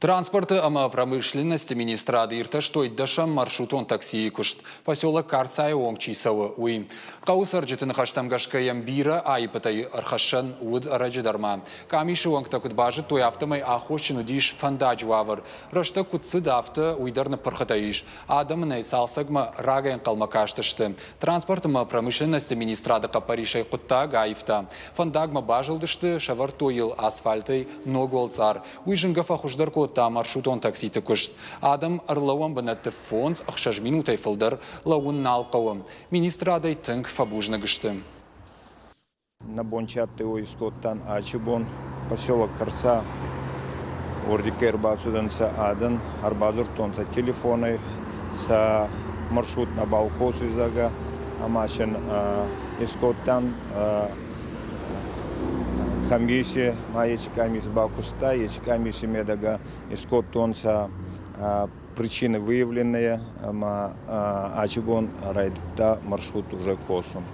Транспорты ӕмӕ промышленности министрады иртӕстой дӕсӕм маршрутон таксийы куыст, поселок Карцайы онг чи цӕуы, уый. Хъӕуы цӕрджыты ныхӕстӕм гӕсгӕ йӕм бирӕ аиппытӕй ӕрхӕссӕн уыд ӕрӕджы дӕр ма. Къамисы уӕнгтӕ куыд базыдтой, афтӕмӕй аххосджын уыдис фӕндаджы уавӕр. Рӕстӕг куыд цыд, афтӕ уый дӕр ныппырхытӕ ис. Адӕм ын ӕй цалцӕгмӕ рагӕй ӕнхъӕлмӕ кастысты. Транспорт ӕмӕ промышленности министрады хъӕппӕрисӕй хъуыддаг аивта. Фӕндагмӕ базылдысты, сӕвӕрдтой йыл асфальтӕй ног уӕлцъар. Уый зынгӕ фӕхуыздӕр кодта маршрутон такситы куыст. Адӕм ӕрлӕууӕн бынӕтты 5-6 минутӕй фылдӕр лӕууын нал хъӕуы. Министрадӕй тынг фӕбузныг сты. Нӕ бончатты уой искодтан ачи бон поселок Карца. Уордиггӕй ӕрбацудӕнцӕ адӕн, ӕрбадзурдтонцӕ телефонӕй, сӕ маршрут нӕбал косуй, зӕгъгӕ, ӕма син искодтан комисси, ма еци комисси бакуста, еци комисси медӕгӕ искодтонцӕ причины выявленные, ӕма ачи бон райдӕдта маршрут уже косун.